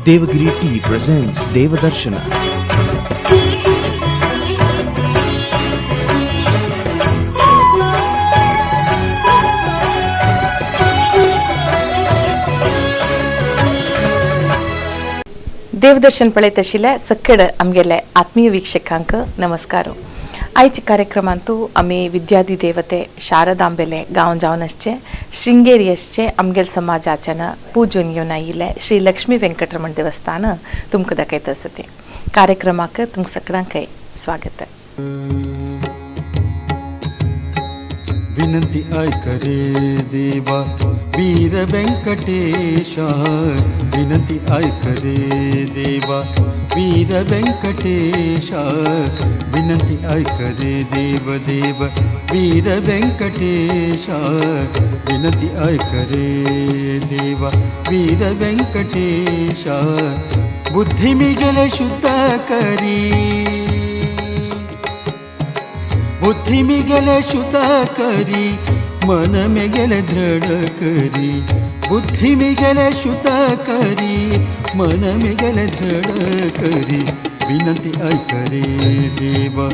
Devagiri Tea presents Devadarshana. Devdarshan पळयत आशिल्ल्या सक्कड आमगेले आत्मीय वीक्षकांक नमस्कार. आयच्या कार्यक्रमांतू आमी विद्यादी देवते शारदांबेले गांव जावन आसचे शृंगेरी आसचे आमगेल समाजाच्यान पुजून घेवन आयिल्ले श्री लक्ष्मी वेंकटरमण देवस्थान तुमकां दाखयत आसा. ते कार्यक्रमाक तुमकां सगळ्यांकय स्वागत. विनंती ऐक रे देवा वीर वेंकटेशा, विनंती ऐक रे देवा वीर वेंकटेशा, विनंती ऐक रे देव देव वीर वेंकटेशा, विनंती ऐक रे देवा वीर वेंकटेशा. बुद्धी मिगेले शुद्ध करी, बुद्धी मिगेले शुद्ध करी, मन मिगेले दृढ करी. बुद्धी मिगेले शुद्ध करी, मन मिगेले दृढ करी. विनंती ऐक रे देवा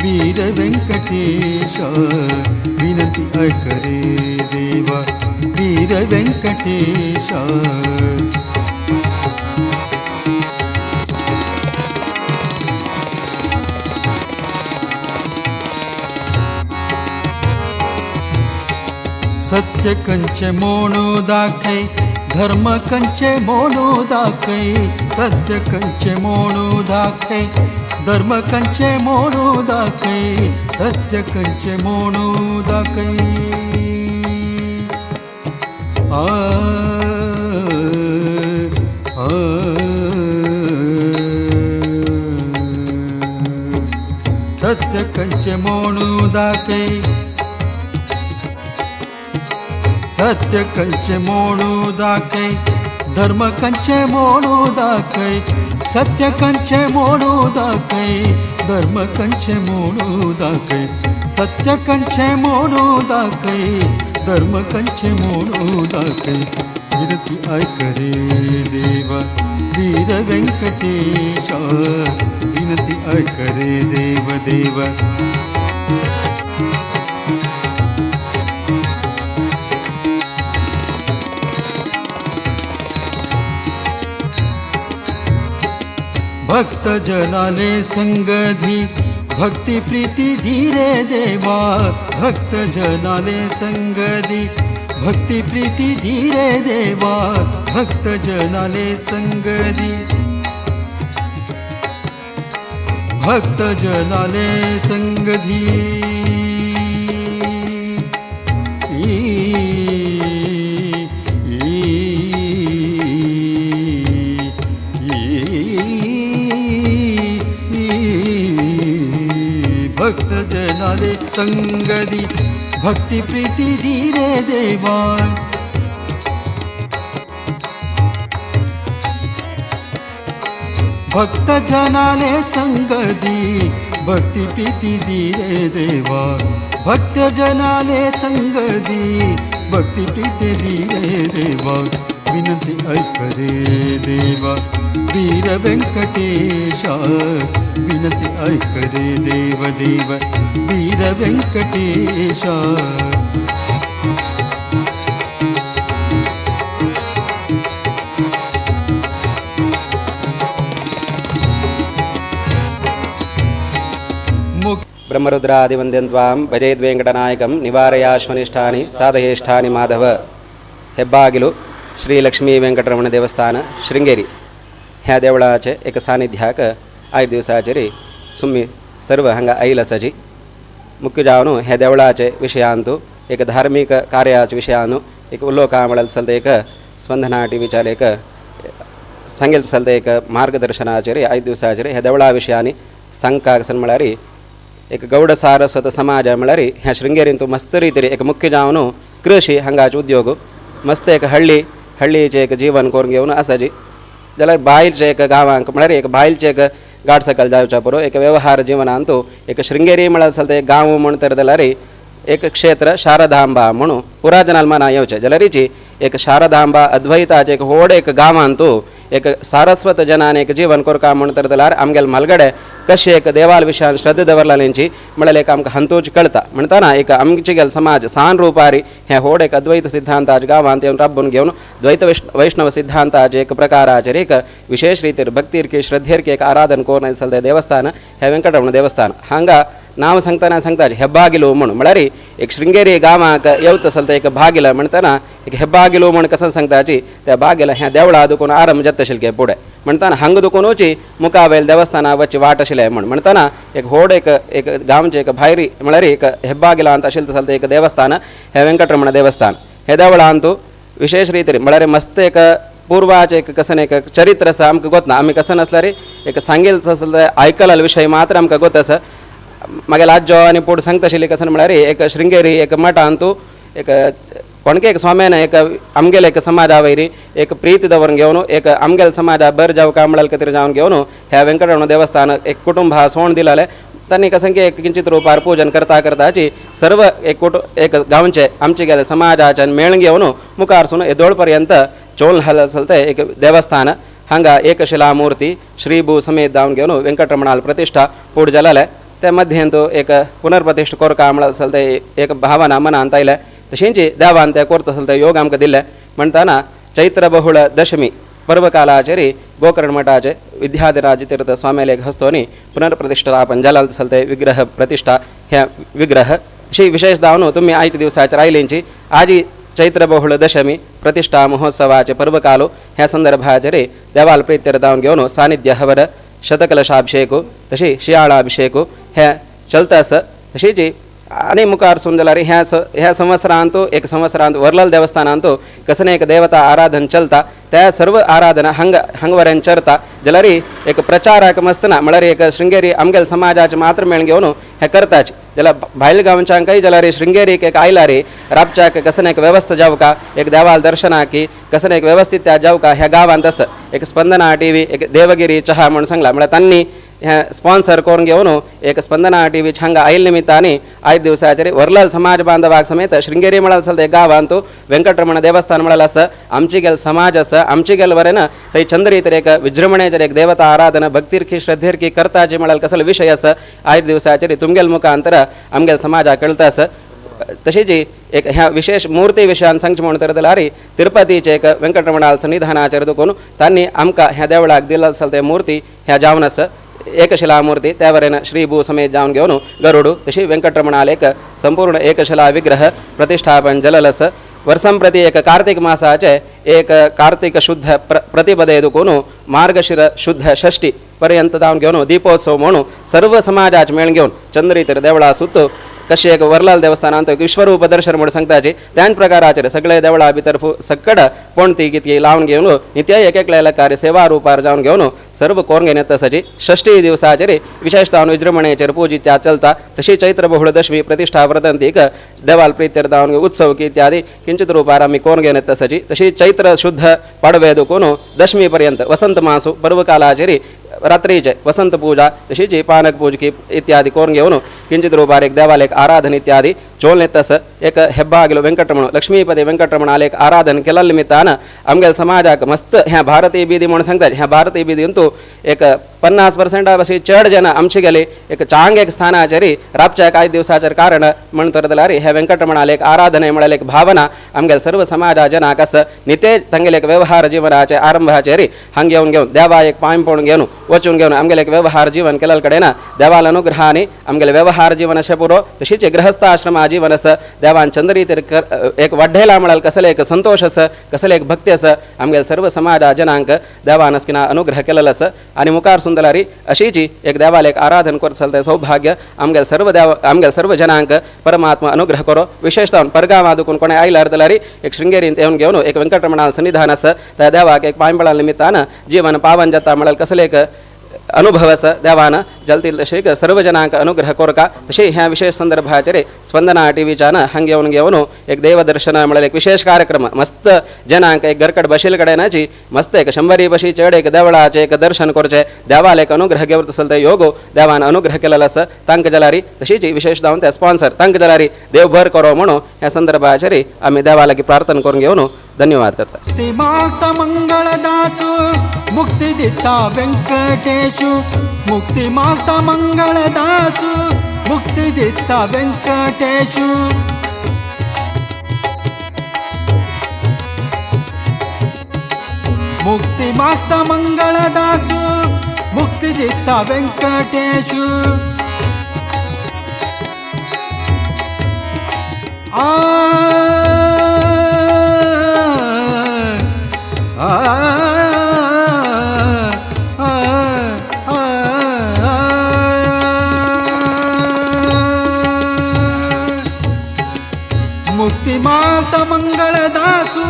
वीर वेंकटेशा, विनंती ऐक रे देवा वीर वेंकटेशा. सत्य कंचे मोणू दाखय, धर्म कंचे मोणू दाखय. सत्य कंचे मोणू दाखय, धर्म कंचे मोणू दाखय. सत्य कंचे मोणू दाखय. आ आ सत्य कंचे मोणू दाखय, सत्य कंचे मोणू दाखय, धर्म कंचे मोणू दाखय. सत्य कंचे मोणू दाखय, धर्म कंचे मोणू दाखय. सत्य कंचे मोणू दाखय, धर्म कंचे मोणू दाखय. विनंती ऐक रे देवा वीर वेंकटेशा, विनंती ऐक रे देव देव. भक्त जनाले संगधी भक्ती प्रीती धीरे देवा. भक्त जनाले संगधी भक्ती प्रीती धीरे देवा. भक्त जनाले संगधी, भक्त जनाले संगधी. भक्त जनाले संगदी भक्ती प्रीती धीरे देवा. भक्त जनाले संगदी भक्ती प्रीती धीरे देवा. भक्त जनाले संगदी भक्ती प्रीती धीरे देवा. विनंती ऐक रे देवा वीर वेंकटेशा, विनंती ऐक रे देव देव वीर वेंकटेशा. ब्रह्मरुद्रादिवन्द्यं त्वां भजेद्वेङ्कटनायकं निवारयाश्वनिष्ठानि साधयेष्ठानि माधव. हेब्बागिलु श्री लक्ष्मी वेंकटरमण देवस्थान शृंगेरी ह्या देवळाचे एक सानिध्याक आयज दिवसाचेर सुम्मी सर्व हांगा आयल आसाची. मुख्य जावन ह्या देवळाचे विशयांतू एक धार्मीक कार्याचे विशयानु एक उलोवका म्हळ्यार चलता एक स्पंदना टी व्हीच्यार एक सांगेल चलता एक मार्गदर्शनाचेर आयज दिवसाचेर ह्या देवळा विशयांनी सांगकाक सन म्हळ्यार एक गौड सारस्वत समाज म्हळ्यार ह्या शृंगेरींतू मस्त रितीर एक मुख्य जावन कृषी हांगाचे उद्योग मस्त एक हळ्ळी हळ्ळीचें एक जीवन करून घेवन आसाची. जाल्यार बायलचे एक गांवांक म्हळ्यार एक बायलचे एक गाड सकल जावच्या पुरो एक व्यवहार जिवनांतू एक शृंगेरी म्हळ्यार चलता एक गांव म्हण तर जाल्यार एक क्षेत्र शारदांबा म्हणून पुरा जनाल मना येवचें जाल्यारीची एक शारदांबा अद्वैताचे एक व्हड एक गांवांतू एक सारस्वत जनान एक जीवन कोरका म्हूण तर जाल्यार आमगेले म्हालगडे कशें एक देवाल विशयान श्रद्धा दवरला तेंची म्हळ्यार एक आमकां हंतूच कळटा. म्हणटाना एक आमची गेल समाज सान रुपारी हे होड एक अद्वैत सिद्धांताचे गांवांत येवन राबून घेवन द्वैत वैष्णव सिद्धांताचे एक प्रकाराचेर एक विशेष रितीर भक्तीरकी श्रद्धेरकी एक आराधन कोरून आसलें देवस्थान हे वेंकटरमण देवस्थान. हांगा नांव सांगतना सांगता हेब्बागिलो म्हूण म्हळ्यार एक शृंगेरी गांवाक येवत आसलें एक भागिल म्हणटना एक हेब्बागिलो म्हूण कसो सांगताची त्या बागेला ह्या देवळा दुखून आरंभ जाता आशिल्लें फुडें म्हणटना हांगा दुखून मुखावेल देवस्थाना वचची वाट आशिल्लें म्हूण म्हणटना एक व्हड एक एक गांवचें एक भायरी म्हळ्यार एक हेब्बागिलांत आशिल्लें तसलें एक देवस्थान हें वेंकटरमण देवस्थान. हे देवळांत विशेष रितीन म्हळ्यार मस्त एक पूर्वाचे एक कसन एक चरित्र आसा आमकां गोतना आमी कसन आसल्यार एक सांगेल आसलें आयकलाल विशय मात्र आमकां गोत आसा. मागीर आज्जो आनी पोट सांगता आशिल्ली कसन म्हळ्यार एक शृंगेरी एक मठांतू एक कोणके एक स्वाम्यान एक आमगेले एक समाजा वयरी एक प्रीती दवरून घेवन एक आमगेले समाजा बर जावं म्हळ्यार खातीर जावन घेवन ह्या वेंकटरमण देवस्थान एक कुटुंबा सोण दिलाले तांणी कसं की एक किंचित रुपार पूजन करता करताची सर्व एक एक गांवचे आमचे गेले समाजाच्यान मेळ घेवन मुखार सून येदोळ पर्यंत चोल हाल आसल ते एक देवस्थान. हांगा एकशिला मूर्ती श्रीभू समेत जावन घेवन वेंकटरमणाल प्रतिष्ठा पूड जालेले त्या मध्येंत एक पुनर्प्रतिष्ठा कोरका म्हळ्यार आसल ते एक भावना मनांत आयले तशेंच देवान ते कोरता आसल ते योग आमकां दिल्ले. म्हणटाना चैत्र बहुळ दशमी पर्वकालाचेर गोकर्ण मठाचे विद्याधिराज तीर्थ स्वाम्याले हस्तोनी पुनर्प्रतिष्ठापन जालाल आसल ते विग्रह प्रतिष्ठा ह्या विग्रह तशी विशेष जावन तुमी आयच्या दिवसाचेर आयलेंची आजी चैत्र बहुळ दशमी प्रतिष्ठा महोत्सवाचे पर्वकालो ह्या संदर्भाचेर देवाल प्रित्यर जावन घेवन सानिध्य हवर शतकलशाभिषेक तशी शियाळाभिषेक हे चलता आसा. तशीच आनी मुखार सून जाल्यार ह्या ह्या संवत्सरांत एक संवत्सरांत वर्लल देवस्थानांत कसने एक देवता आराधन चलता त्या सर्व आराधना हंग हंगवऱ्यान चरता जाल्यार एक प्रचाराक मस्त ना म्हळ्यार एक शृंगेरी आमगेल समाजाचे मात्र मेळ घेवन हें करताच जाल्यार भायल गांवच्यांकय जाल्यार शृंगेरीक एक आयला रे राबच्याक कसन एक वेवस्था जावका एक देवाल दर्शनाकी कसन एक वेवस्थीत त्या जावका ह्या गांवांत आसा. एक स्पंदना टी व्ही एक देवगिरी चहा म्हूण सांगला म्हळ्यार तांणी हें स्पॉन्सर करून घेवन एक स्पंदना टी व्ही हांगा आयिल्ले निमित्तान आयज दिवसाचेर वर्लल समाज बांधवाक समेत शृंगेरी म्हळ्यार आसा गांवांत वेंकटरमण देवस्थान म्हळ्यार आसा आमची गेल समाज आसा आमची गेल वरेन थंय चंद्रीतर एक विजृंभणेचेर एक देवता आराधना भक्तिरखी श्रद्धेरखी करताची म्हळ्यार कसलो विशय आसा आयज दिवसाचेर तुमगेल मुखांतर आमगेल समाजाक कळटा आसा. तशीच एक ह्या विशेष मूर्ती विशयान सांगचें म्हूण तर जाल्यार तिरुपतीचे एक वेंकटरमणाल सन्निधानाचेर दुखून तांणी आमकां ह्या देवळाक दिला आसा ते मूर्ती ह्या जावन आसा एकशिला मूर्ती त्या वरेन श्रीभू समेत जावन घेवन गरुडू तशी वेंकटरमणाल एक संपूर्ण एकशिला विग्रह प्रतिष्ठापन जलल आसा. वर्सां प्रति एक कार्तिक मासाचे एक कार्तिक शुद्ध प्रतिपदे दुखून मार्गशिर शुद्ध षष्ठी पर्यंत जावन घेवन दीपोत्सव म्हणून सर्व समाजाचे मेळ घेवन चंद्रीतर देवळा सुत्तो कशें एक वर्लाल देवस्थानांत एक विश्वरूप दर्शन म्हणून सांगताची त्याच प्रकाराचेर सगळे देवळा भितर सक्कड पणती कितकी लावन घेवन नित्य एक एकल्याला कार्य सेवा रुपार जावन घेवन सर्व कोरून घेवन येता आसाची. षष्ठी दिवसाचेर विशेष जावन विजृंभणेचेर पुजित्या चलता तशी चैत्र बहुळ दशमी प्रतिष्ठा व्रतंतीक देवाल प्रित्यर जावन उत्सव इत्यादी किंचित रुपार आमी कोरून घेवन येता आसाची. तशी चैत्र शुद्ध पाडवे दुखून दशमी पर्यंत वसंत मासू पर्वकालाचेर रात्रीचे वसंत पूजा तशीच पानक पूजकी इत्यादी करून घेवन किंचित रुपार एक देवाल एक आराधन इत्यादी चोल तस एक हेब्बागिलो वेंकटरमण लक्ष्मीपती वेंकटरमणाल एक आराधन केल्या निमित्तान आमगेल समाजाक मस्त ह्या भारतीय बिदी म्हणून सांगतात ह्या भारतीय बिदींतू एक 50% पशी चड जन आमचे गेले एक चांग एक स्थानाचेर राबच्या कांय दिवसाचेर कारण म्हण तर जाल्यार ह्या वेंकटरमणाल एक आराधने म्हळ्यार एक भावना आमगेल सर्व समाजा जनाक आसा निते तांगेले एक व्यवहार जिवनाचे आरंभाचेर हांग येवन घेवन देवा एक पांय पडून घेवन वचून घेवन आमगेले एक व्यवहार जीवन केल्या कडेन देवाल अनुग्रहाने आमगेले व्यवहार जीवन अशें पुरो तशीच गृहस्थाश्रमा जीवन आसा देवान चंद्रीतर एक वाड्यला म्हळ्यार कसले एक संतोष आसा कसले एक भक्ती आसा आमगेले सर्व समाजा जनांक देवान अस्किना अनुग्रह केलेलो आसा. आनी मुखार सुंदलारी अशीची एक देवाल एक आराधन करता तें सौभाग्य आमगेले सर्व देव आमगेले सर्व जनांक परमात्मा अनुग्रह करो. विशेष जावन परगांवा दुखून कोणें आयल्यार जाल्यार एक शृंगेरींत येवन घेवन एक वेंकटरमणाल सन्निधान आसा त्या देवाक एक पांयपळा निमित्तान जीवन पावन जाता म्हळ्यार कसले एक अनुभव आसा देवान जलतील तशें सर्व जनांक अनुग्रह कोरका. तशें ह्या विशेष संदर्भाचेर स्पंदना टी व्हीच्यान हांग येवन घेवन एक देवदर्शन म्हळ्यार एक विशेष कार्यक्रम मस्त जनांक एक घरकट बशील कडेनाची मस्त एक 100 बशी चड एक देवळाचें एक दर्शन करचें देवाल एक अनुग्रह घेवन आसल ते योगो देवान अनुग्रह केलेलो आसा तांकां जाल्यार तशीच विशेष जावन ते स्पॉन्सर तांकां जाल्यार देव भर करो म्हणून ह्या संदर्भाचेर आमी देवा लागीं प्रार्थना करून घेवन धन्यवाद करता. मुक्ती माता मंगळदासु मुक्ती दिता वेंकटेशु, मुक्ती माता मंगळदासु मुक्ती दिता वेंकटेशु. मुक्ती माता मंगळदासु मुक्ती दिता वेंकटेशु. आ आ आ आ. मुक्ती माता मंगळदासु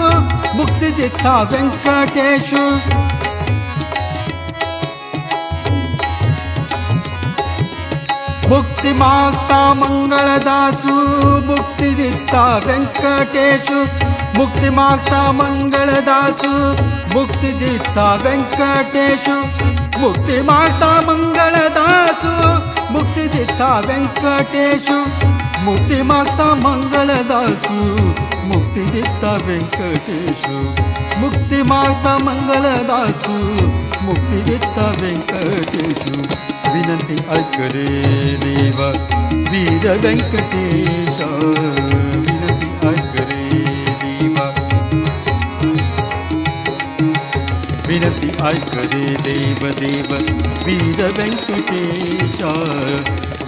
मुक्ती दिता वेंकटेशु. मुक्ती माता मंगळदासु मुक्ती दिता वेंकटेशु, मुक्ती माता मंगळदासु मुक्ती दिता वेंकटेशु. मुक्ती माता मंगळदासु मुक्ती दिता वेंकटेशु, मुक्ती माता मंगळदासु मुक्ती दिता वेंकटेशु. मुक्ती माता मंगळदासु मुक्ती दिता वेंकटेशु. विनंती ऐक रे देवा वीर वेंकटेश, विनंती ऐक रे देवा, विनंती ऐक रे देव देव वीर वेंकटेश,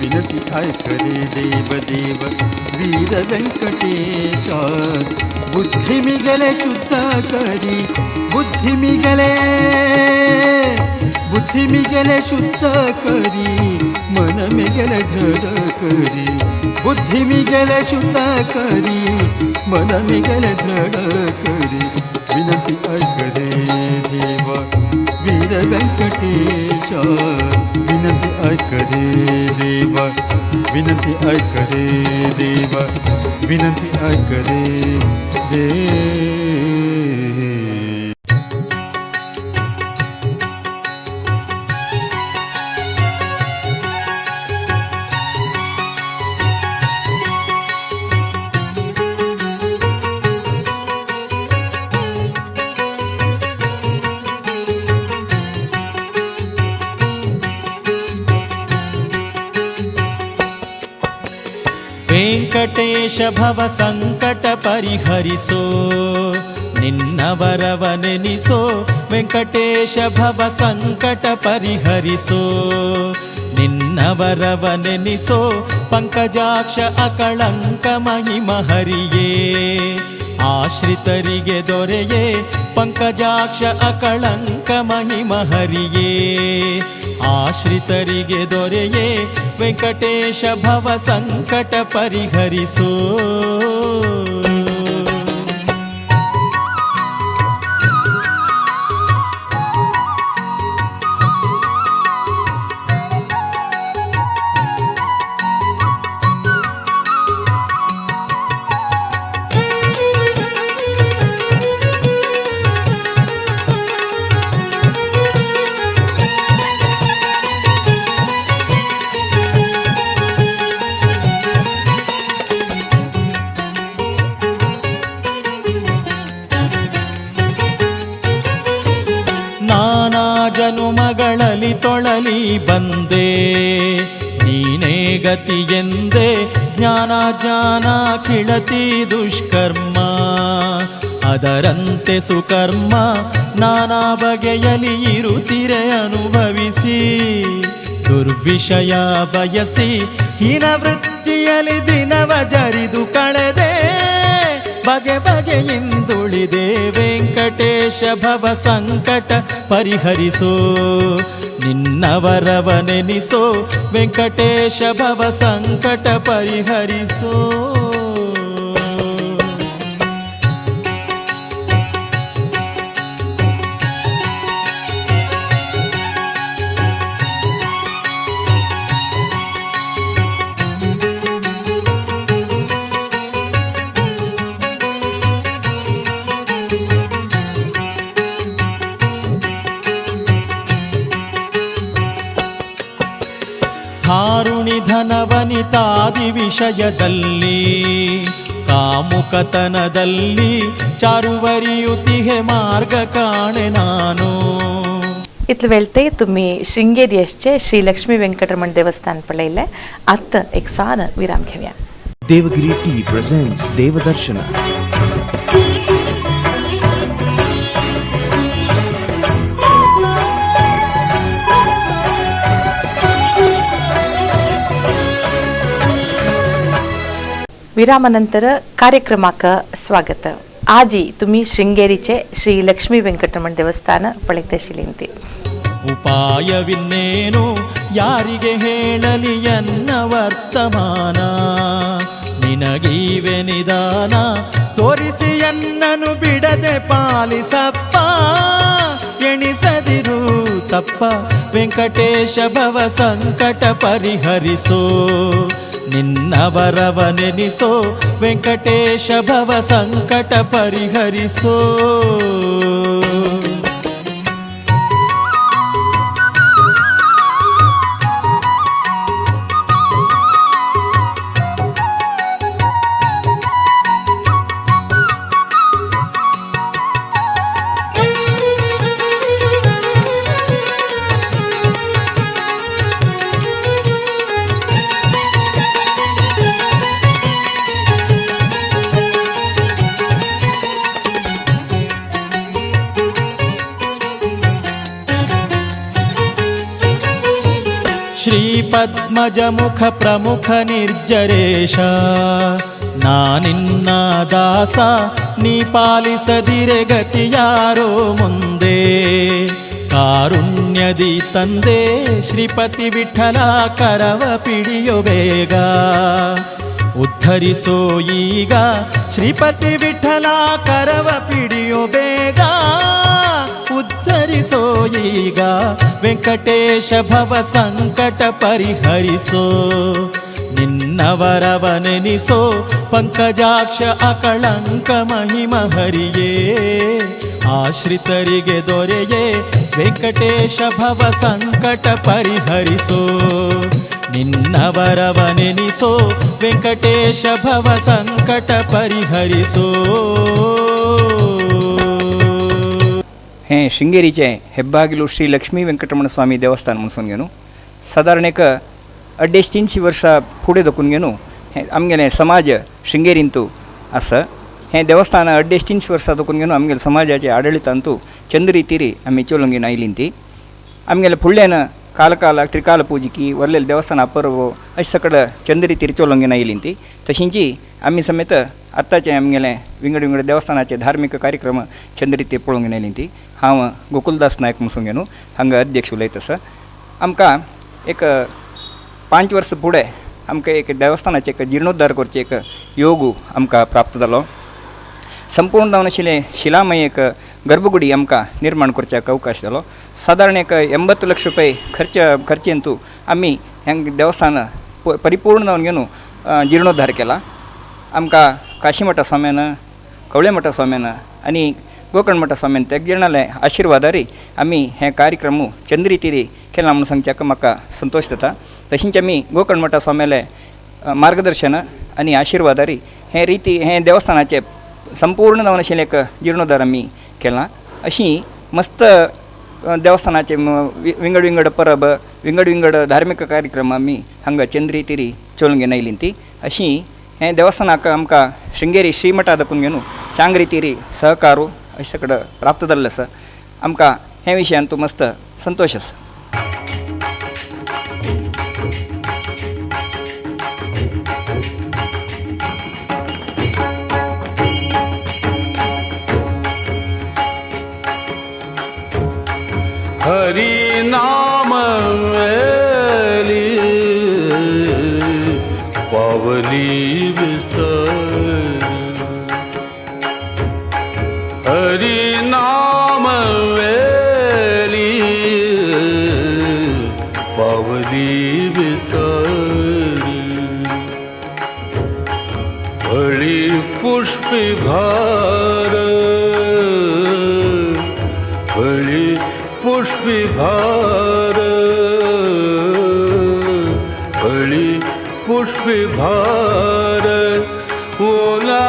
विनंती ऐक रे देव देव वीर वेंकटेश. बुद्धी मिगले शुद्ध करी, बुद्धी मिगले, बुद्धी मिगले शुद्ध करी, मन मिगले दृढ करी. बुद्धी मिगले शुद्ध करी, मन मिगले दृढ करी. विनंती ऐक रे देवा वीर वेंकटेश, विनंती ऐक रे देवा, विनंती ऐक रे देवा, विनंती ऐक रे देवा. ವೆಂಕಟೇಶ ಭವ ಸಂಕಟ ಪರಿಹರಿಸೋ ನಿನ್ನವರವ ನೆನಿಸೋ, ವೆಂಕಟೇಶ ಭವ ಸಂಕಟ ಪರಿಹರಿಸೋ ನಿನ್ನವರವ ನೆನಿಸೋ, ಪಂಕಜಾಕ್ಷ ಅಕಳಂಕ ಮಹಿಮ ಹರಿಯೇ ಆಶ್ರಿತರಿಗೆ ದೊರೆಯೇ, ಪಂಕಜಾಕ್ಷ ಅಕಳಂಕ ಮಹಿಮ ಹರಿಯೇ ಆಶ್ರಿತರಿಗೆ ದೊರೆಯೇ, ವೆಂಕಟೇಶ ಭವ ಸಂಕಟ ಪರಿಹರಿಸೋ. ಜನುಮಗಳಲ್ಲಿ ತೊಳಲಿ ಬಂದೆ ನೀನೇ ಗತಿಯೆಂದೇ, ಜ್ಞಾನ ಜ್ಞಾನ ಕಿಳತಿ ದುಷ್ಕರ್ಮ ಅದರಂತೆ ಸುಕರ್ಮ ನಾನಾ ಬಗೆಯಲಿ ಇರುತ್ತಿರೆ ಅನುಭವಿಸಿ, ದುರ್ವಿಷಯ ಬಯಸಿ ಹೀನವೃತ್ತಿಯಲ್ಲಿ ದಿನವ ಜರಿದು ಕಳೆದೆ, ಬಗೆ ಬಗೆಯಿಂದುಳಿದೆ ವೆಂಕಟೇಶ ಭವ ಸಂಕಟ ಪರಿಹರಿಸೋ ನಿನ್ನವರವ ನೆನಿಸೋ, ವೆಂಕಟೇಶ ಭವ ಸಂಕಟ ಪರಿಹರಿಸೋ. ಧಾರುಣಿ ಧನವನಿತಾದಿ ವಿಷಯದಲ್ಲಿ ಕಾಮುಕತನದಲ್ಲಿ ಚಾರುವರಿಯುತಿಹೆ ಮಾರ್ಗ ಕಾಣೆ ನಾನು. इतले वेळते तुम्ही शृंगेरी आसचे श्री लक्ष्मी वेंकटरमण देवस्थान पळयलें. आतां एक सान विराम घेवया. Devagiri Tea presents Devadarshana. विरामानंतर कार्यक्रमाक स्वागत. आजी तुम्ही शृंगेरीचे श्री लक्ष्मी वेंकटरमण देवस्थान पळयत आशिल्लीं ती. ಉಪಾಯವಿನ್ನೇನು ಯಾರಿಗೆ ಹೇಳಲಿ ಎನ್ನ ವರ್ತಮಾನ, ನಿನಗೀವೆ ನಿದಾನ ತೋರಿಸಿ ಎನ್ನನು ಬಿಡದೆ ಪಾಲಿಸಪ್ಪ, ಎಣಿಸದಿರು ತಪ್ಪ ವೆಂಕಟೇಶ ಭವ ಸಂಕಟ ಪರಿಹರಿಸೋ, ನಿನ್ನ ವರವ ನೆನಿಸೋ ವೆಂಕಟೇಶ ಭವ ಸಂಕಟ ಪರಿಹರಿಸೋ. ಶ್ರೀ ಪದ್ಮಜ ಮುಖ ಪ್ರಮುಖ ನಿರ್ಜರೇಶ, ನಾನಿನ್ನ ದಾಸ ನೀ ಪಾಲಿಸದಿರೆ ಗತಿಯಾರೋ ಮುಂದೆ, ಕಾರುಣ್ಯದಿ ತಂದೆ ಶ್ರೀಪತಿ ವಿಠಲ ಕರವ ಪಿಡಿಯೋ ಬೇಗ, ಉದ್ಧರಿಸೋ ಈಗ ಶ್ರೀಪತಿ ವಿಠಲ ಕರವ ಪಿಡಿಯೋ ಬೇಗ, ಉದ್ಧರಿಸೋ ಈಗ ವೆಂಕಟೇಶ ಭವ ಸಂಕಟ ಪರಿಹರಿಸೋ, ನಿನ್ನ ವರವ ನೆನಿಸೋ ಪಂಕಜಾಕ್ಷ ಅಕಳಂಕ ಮಹಿಮ ಹರಿಯೇ, ಆಶ್ರಿತರಿಗೆ ದೊರೆಯೇ ವೆಂಕಟೇಶ ಭವ ಸಂಕಟ ಪರಿಹರಿಸೋ, ನಿನ್ನ ವರವ ನೆನಿಸೋ ವೆಂಕಟೇಶ ಭವ ಸಂಕಟ ಪರಿಹರಿಸೋ. हें शृंगेरीचें हेब्बागिलू श्री लक्ष्मी वेंकटरमण स्वामी देवस्थान म्हणून घेवन सादारण एक 250-300 वर्सां फुडें दखून घेवन हें आमगेलें समाज शृंगेरींतू आसा. हें देवस्थान 250-300 वर्सां दखून घेवन आमगेले समाजाचे आडळितांतू चंद रितीरी आमी चलोवन घेवन आयलीं ती. आमगेले फुडल्यान कालकालाक त्रिकाल पुजिकी वरलेले देवस्थान पर्व अशें सगळें चंद रितीर चलोवन घेवन आयलीं ती. तशींची आमी समेत आतांचें आमगेलें विंगड विंगड देवस्थानाचे धार्मीक कार्यक्रम चंद रितीर पळोवंक घेवन आयलीं ती. हांव गोकुलदास नायक म्हणून घेवन हांगा अध्यक्ष उलयत आसा. आमकां एक 5 वर्सां फुडें आमकां एक देवस्थानाचें एक जिर्णोद्धार करचें एक योग आमकां प्राप्त जालो. संपूर्ण जावन आशिल्लें शिलामय एक गर्भगुडी आमकां निर्माण करच्याक अवकाश जालो. सादारण एक 80 लक्ष रुपये खर्चेंतू आमी हें देवस्थान परिपूर्ण जावन घेवन जिर्णोद्धार केला. आमकां काशीमठा स्वाम्यान, कवळेमठा स्वाम्यान आनी गोकर्ण मठा स्वाम्यान तेग जाणाले आशिर्वादारी आमी हे कार्यक्रम चंद्रितीरी केला म्हणून सांगच्याक म्हाका संतोश जाता. तशींच आमी गोकर्ण मठा स्वाम्याले मार्गदर्शन आनी आशिर्वादारी हे रिती हें देवस्थानाचें संपूर्ण जावन आशिल्लें एक जिर्णोद्धार आमी केला. अशी मस्त देवस्थानाचे विंगड विंगड परब विंगड विंगड धार्मीक कार्यक्रम आमी हांगा चंद्रितीरी चलोवन घेवन आयलीं ती. अशी हें देवस्थानाक आमकां शृंगेरी श्रीमठा दाखोवन घेवन चांग रितीरी सहकारू अशें सगळें प्राप्त जाल्लें आसा. आमकां हे विशयांतू मस्त संतोश आसा. हरि नाम वेली पावली विस्तार, हरि नाम वेली पावली विस्तार, फळी पुष्पी भार, फळी पुष्पी भार, फळी पुष्पी भार, ओला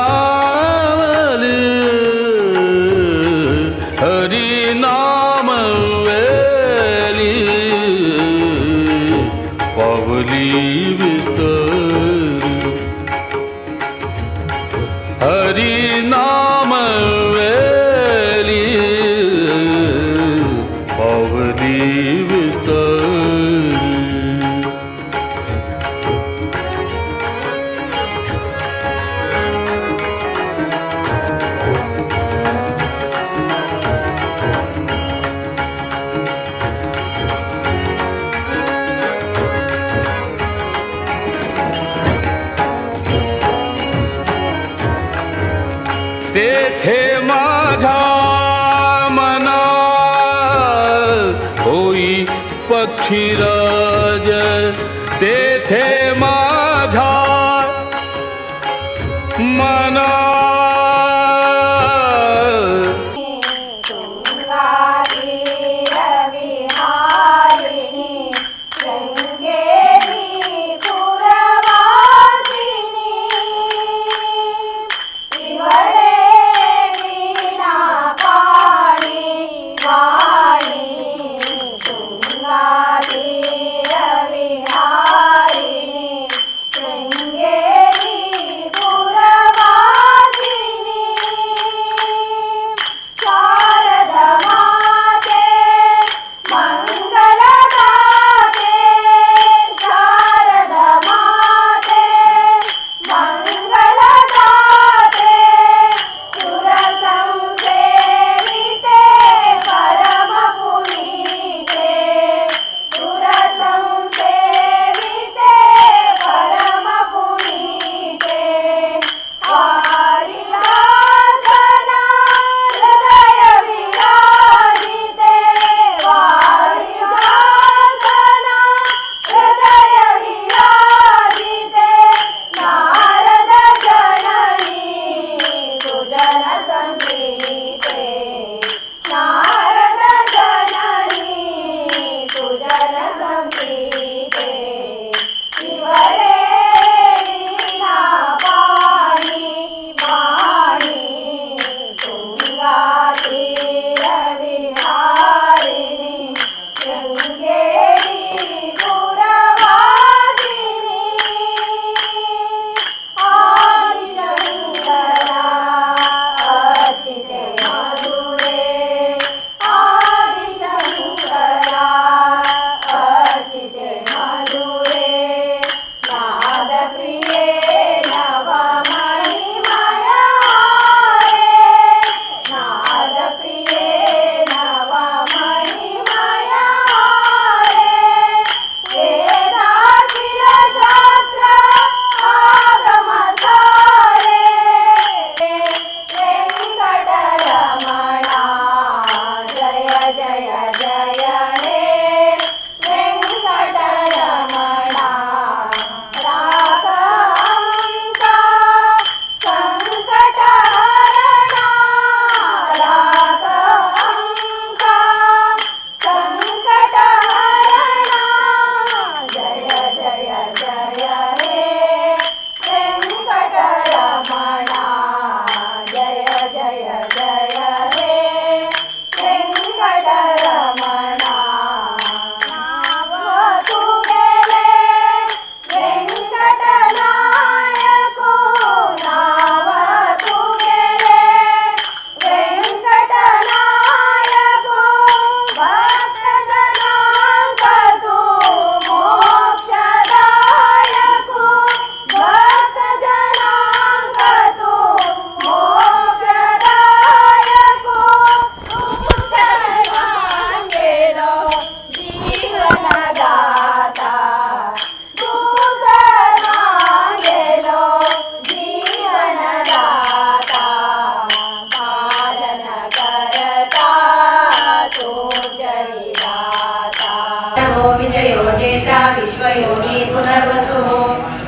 बावली विस्तारी। तेथे माझ्या मना होई पक्षीराज, तेथे माझ्या मना।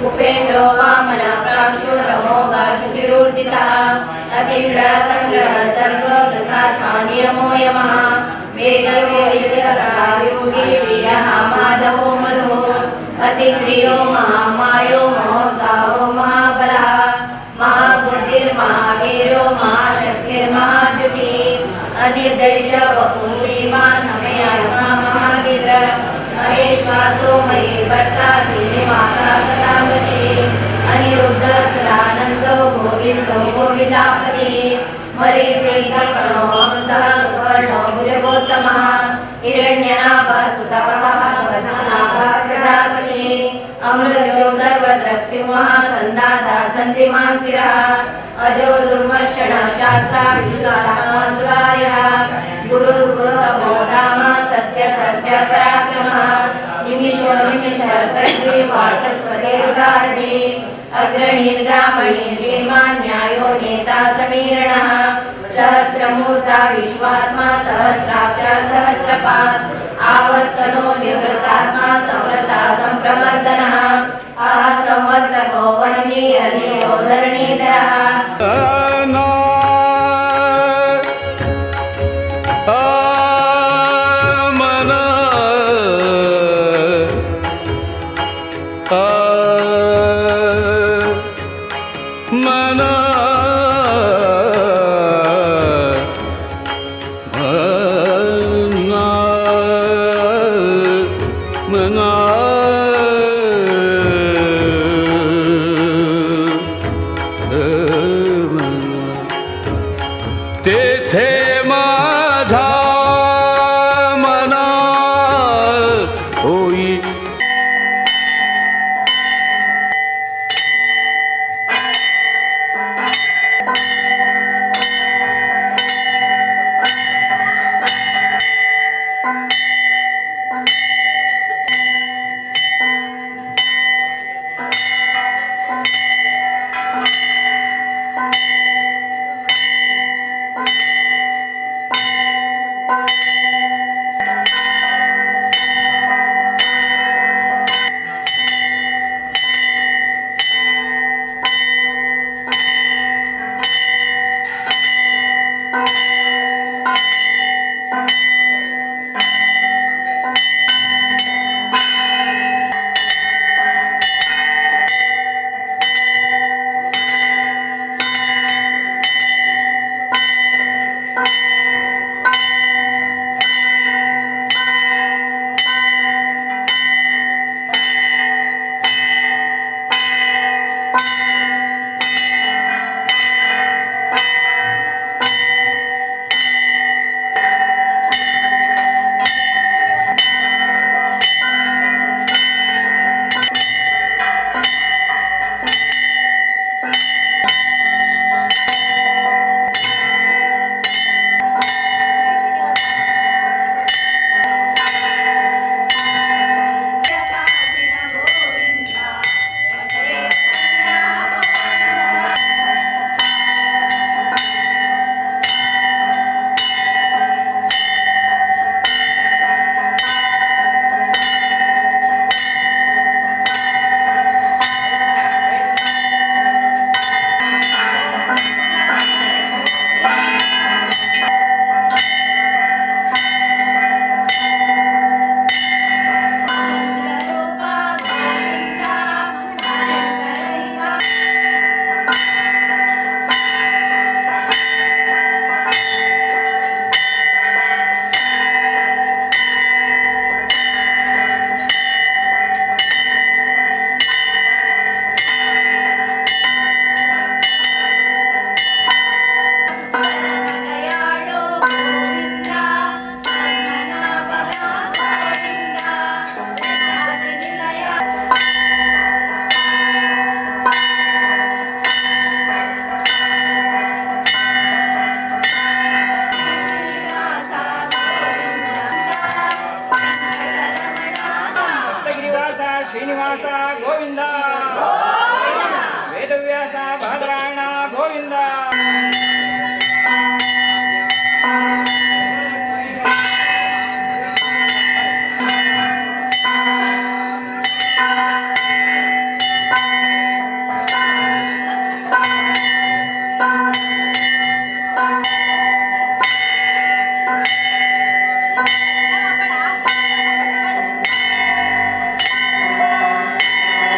उपेन्द्रो वामन प्रांशु नमोगा शुचिरूर्जितः अतीन्द्र सङ्ग्रह सर्गो धृतात्मा नियमो यमः वेदव्यो युगसखायोगी वीरः माधवो मधुः अतीन्द्रियो महामायो महोत्साहो महाबलः महाबुद्धिर्महावीरो महाशक्तिर्महाद्युतिः अनिर्देश वपु श्रीमान् अमयात्मा महानिद्र महेश्वासो मयि भर्ता श्रीनिवासा सदां गतिः अनिरुद्ध सुरानन्दो गोविन्दो गोविन्दापतिः मरीचि कल्पनो हंसः सुवर्णो भुजगोत्तमः। अमृत्यो सर्वद्रक्सिंहः सन्दाता सन्धिमांसिरः अजो दुर्मर्षणः शास्त्रा विश्वात्मा सुरार्यः गुरुर्गुरुतमो धाम सत्य सत्य पराक्रमः निमिषो निमिषः सत्ये वाचस्पतिर्गार्णी अग्रणीर्ग्रामणी श्रीमान् न्यायो नेता समीरणः सहस्रमूर्ता विश्वात्मा सहस्राक्ष सहस्रपात् आवर्तनो निवृतात्मा संवृता सम्प्रमर्दनः अह संवर्तको वह्निरनिलो धरणीधरः। तेथे माझा मना होई। ಶ್ರೀನಿವಾಸ ಗೋವಿಂದ ವೇದವ್ಯಾಸ ಬಾದರಾಯಣ ಗೋವಿಂದ. Thank you.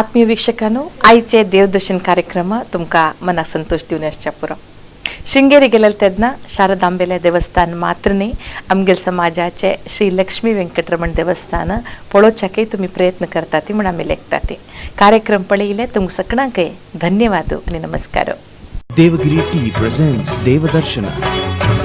आत्मीय वीक्षकांनो, आयचे देवदर्शन कार्यक्रम तुमकां मनाक संतोश दिवन आसच्या पुरो. शृंगेरी गेलेले तेन्ना शारदांबेले देवस्थान मात्र न्ही, आमगेले समाजाचे श्री लक्ष्मी वेंकटरमण देवस्थान पळोवच्याकय तुमी प्रयत्न करतात म्हूण आमी लेखतात. कार्यक्रम पळयले तुमकां सगळ्यांकय धन्यवाद आनी नमस्कार. Devagiri Tea presents Devadarshana.